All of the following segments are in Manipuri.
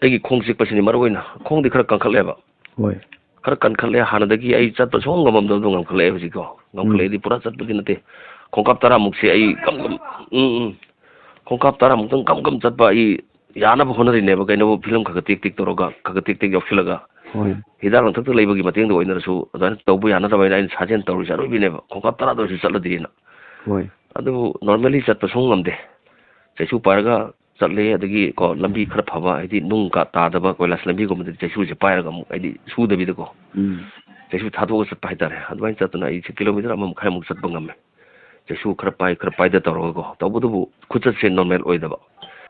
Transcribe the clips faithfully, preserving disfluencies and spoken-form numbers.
ꯑꯩꯒꯤ ꯈꯣꯡ ꯆꯤꯛꯄꯁꯤꯅꯤ ꯃꯔꯨ ꯑꯣꯏꯅ꯫ ꯈꯣꯡꯗꯤ ꯈꯔ ꯀꯟꯈꯠꯂꯦꯕ꯫ ꯍꯣꯏ꯫ ꯈꯔ ꯀꯟꯈꯠꯂꯦ, ꯍꯥꯟꯅꯗꯒꯤ ꯑꯩ ꯆꯠꯄ ꯁꯨꯡꯉꯝ ꯉꯝꯃꯝꯗꯕꯗꯣ ꯉꯝꯈꯠꯂꯛꯑꯦ ꯍꯧꯖꯤꯛꯀꯣ꯫ ꯉꯝꯈꯠꯂꯛꯑꯦꯗꯤ ꯄꯨꯔꯥ ꯆꯠꯄꯗꯤ ꯅꯠꯇꯦ, ꯈꯣꯡꯀꯥꯞ ꯇꯔꯥꯃꯨꯛꯁꯦ ꯑꯩ ꯀꯝ ꯀꯝ, ꯎꯝ, ꯎꯝ, ꯈꯣꯡꯀꯥꯞ ꯇꯔꯥꯃꯨꯛꯇꯪ ꯀꯝ ꯀꯝ ꯆꯠꯄ ꯑꯩ ꯌꯥꯅꯕ ꯍꯣꯠꯅꯔꯤꯅꯦꯕ꯫ ꯀꯩꯅꯣꯕꯨ, ꯐꯤꯂꯝ ꯈꯔ ꯈꯔ ꯇꯦꯛ ꯇꯦꯛ ꯇꯧꯔꯒ, ꯈꯔ ꯈꯔ ꯇꯦꯛ ꯇꯦꯛ ꯌꯥꯎꯁꯤꯜꯂꯒ, ꯍꯣꯏ꯫ ꯍꯤꯗꯥꯛ ꯂꯥꯡꯊꯛꯇ ꯂꯩꯕꯒꯤ ꯃꯇꯦꯡꯗ ꯑꯣꯏꯅꯔꯁꯨ ꯑꯗꯨꯃꯥꯏꯅ ꯇꯧꯕ ꯌꯥꯅꯅꯕ ꯍꯥꯏꯅ ꯑꯩꯅ ꯁꯥꯖꯦꯜ ꯇꯧꯔꯤꯁꯦ ꯑꯔꯣꯏꯕꯤꯅꯦꯕ, ꯈꯣꯡꯀꯥꯞ ꯇꯔꯥꯗ ꯑꯣꯏꯔꯁꯨ ꯆꯠꯂꯗꯤꯅ꯫ ꯍꯣꯏ꯫ ꯑꯗꯨꯕꯨ normally ꯆꯠꯄ ꯁꯨꯡ ꯉꯝꯗꯦ꯫ ꯆꯩꯁꯨ ꯄꯥꯏꯔꯒ ꯆꯠꯂꯦ, ꯑꯗꯒꯤ ꯀꯣ, ꯂꯝꯕꯤ ꯈꯔ ꯐꯕ, ꯍꯥꯏꯗꯤ ꯅꯨꯡ ꯀꯥ ꯇꯥꯗꯕ ꯀꯣꯏꯂꯥꯁ ꯂꯝꯕꯤꯒꯨꯝꯕꯗꯗꯤ ꯆꯩꯁꯨꯁꯦ ꯄꯥꯏꯔꯒ ꯑꯃꯨꯛ, ꯍꯥꯏꯗꯤ ꯁꯨꯗꯕꯤꯗꯀꯣ, ꯎꯝ꯫ ꯆꯩꯁꯨ ꯊꯥꯗꯣꯛꯑꯒ ꯆꯠꯄ ꯍꯥꯏꯇꯥꯔꯦ꯫ ꯑꯗꯨꯃꯥꯏꯅ ꯆꯠꯇꯅ ꯑꯩꯁꯦ ꯀꯤꯂꯣꯃꯤꯇꯔ ꯑꯃ ꯃꯈꯥꯏꯃꯨꯛ ꯆꯠꯄ ꯉꯝꯃꯦ꯫ ꯆꯩꯁꯨ ꯈꯔ ꯄꯥꯏ, ꯈꯔ ꯄꯥꯏꯗ ꯇꯧꯔꯒꯀꯣ꯫ ꯇꯧꯕꯇꯕꯨ ꯈꯨꯆꯠꯁꯦ normal ꯑꯣꯏꯗꯕ꯫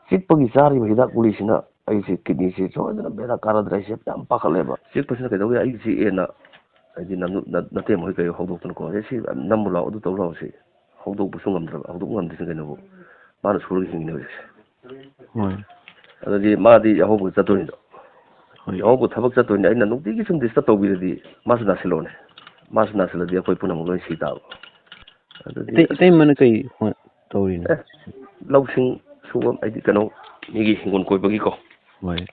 ꯆꯤꯛꯄꯒꯤ ꯆꯥꯔꯤꯕ ꯍꯤꯗꯥꯛ ꯒꯨꯂꯤꯁꯤꯅ ꯑꯩꯁꯦ ꯀꯤꯗꯅꯤꯁꯦ ꯁꯣꯏꯗꯅ ꯕꯦꯔꯥ ꯀꯥꯔꯗ꯭ꯔꯥ ꯑꯩꯁꯦ ꯌꯥꯝ ꯄꯥꯈꯠꯂꯦꯕ꯫ ꯆꯤꯛꯄꯁꯤꯅ ꯀꯩꯗꯧꯒꯦ, ꯑꯩ ꯆꯤꯛꯑꯦꯅ ꯍꯥꯏꯗꯤ ꯅꯝ-, ꯅ-, ꯅꯇꯩꯃ ꯍꯣꯏ ꯀꯩ ꯍꯧꯗꯣꯛꯇꯅꯀꯣ, "ꯑꯦ, ꯁꯤ ꯅꯝꯃꯨ ꯂꯥꯛꯑꯣ, ꯑꯗꯨ ꯇꯧ ꯂꯥꯛꯑꯣ", ꯁꯤ ꯍꯧꯗꯣꯛꯄꯁꯨ ꯉꯝꯗ꯭ꯔꯕ, ꯍꯧꯗꯣꯛꯄ ꯉꯝꯗ꯭ꯔꯤꯁꯤꯅ ꯀꯩꯅꯣꯕꯨ, ꯃꯥꯅ ꯁꯨꯔꯒ ꯍꯤꯡꯉꯤꯅꯦ ꯍꯧꯖꯤꯛꯁꯦ꯫ ꯍꯣꯏ꯫ ꯑꯗꯨꯗꯤ ꯃꯥꯗꯤ ꯌꯥꯍꯧꯕꯒ ꯆꯠꯇꯣꯏꯅꯤꯗꯣ꯫ ꯍꯣꯏ꯫ ꯌꯥꯍꯧꯕ ꯊꯕꯛ ꯆꯠꯇꯣꯏꯅꯤ, ꯑꯩꯅ ꯅꯨꯡꯇꯤꯒꯤ ꯁꯨꯝ disturb ꯇꯧꯕꯤꯔꯗꯤ ꯃꯥꯁꯨ ꯅꯥꯁꯤꯜꯂꯛꯑꯣꯅꯦ꯫ ꯃꯥꯁꯨ ꯅꯥꯁꯤꯜꯂꯛꯑꯗꯤ ꯑꯩꯈꯣꯏ ꯄꯨꯝꯅꯃꯛ ꯂꯣꯏ ꯁꯤ ꯇꯥꯕ꯫ ꯑꯗꯨꯗꯤ ꯏꯇꯩ-, ꯑꯁ꯫ ꯏꯇꯩꯃꯅ ꯀꯩ ꯍꯣ-, ꯇꯧꯔꯤꯅꯣ? ꯑꯦ, ꯂꯧꯁꯤꯡ ꯁꯨꯕ, ꯍꯥꯏꯗꯤ ꯀꯩꯅꯣ, ꯃꯤꯒꯤ ꯍꯤꯡꯒꯣꯜ ꯀꯣꯏꯕꯒꯤꯀꯣ꯫ ꯍꯣꯏ꯫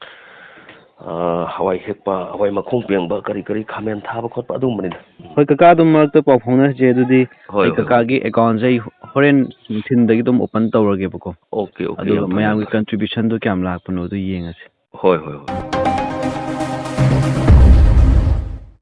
ꯑꯥ, ꯍꯋꯥꯏ ꯍꯦꯛꯄ, ꯍꯋꯥꯏ ꯃꯈꯣꯡ ꯄꯦꯡꯕ, ꯀꯔꯤ ꯀꯔꯤ ꯈꯥꯃꯦꯟ ꯊꯥꯕ ꯈꯣꯠꯄ ꯑꯗꯨꯒꯨꯝꯕꯅꯤꯗ꯫ ꯍꯣꯏ, ꯀꯀꯥ ꯑꯗꯨꯝ ꯃꯔꯛꯇ ꯄꯥꯎ ꯐꯥꯎꯅꯔꯁꯦ ꯑꯗꯨꯗꯤ꯫ ꯍꯣꯏ, ꯑꯩ ꯍꯣꯏ, ꯀꯀꯥꯒꯤ ꯍꯣꯏ꯫ Accountꯁꯦ ꯑꯩ ꯍꯣꯔꯦꯟ ꯅꯨꯡꯊꯤꯟꯗꯒꯤ ꯑꯗꯨꯝ open ꯇꯧꯔꯒꯦꯕꯀꯣ꯫ OK, OK, ꯑꯗꯨꯒ ꯌꯥꯝ ꯐꯔꯦ, ꯌꯥꯝ ꯃꯌꯥꯝꯒꯤ ꯐꯔꯦ꯫ Contributionꯗꯣ ꯀꯌꯥꯝ ꯂꯥꯛꯄꯅꯣꯗꯣ ꯌꯦꯡꯉꯁꯦ꯫ ꯍꯣꯏ, ꯍꯣꯏ, ꯍꯣꯏ꯫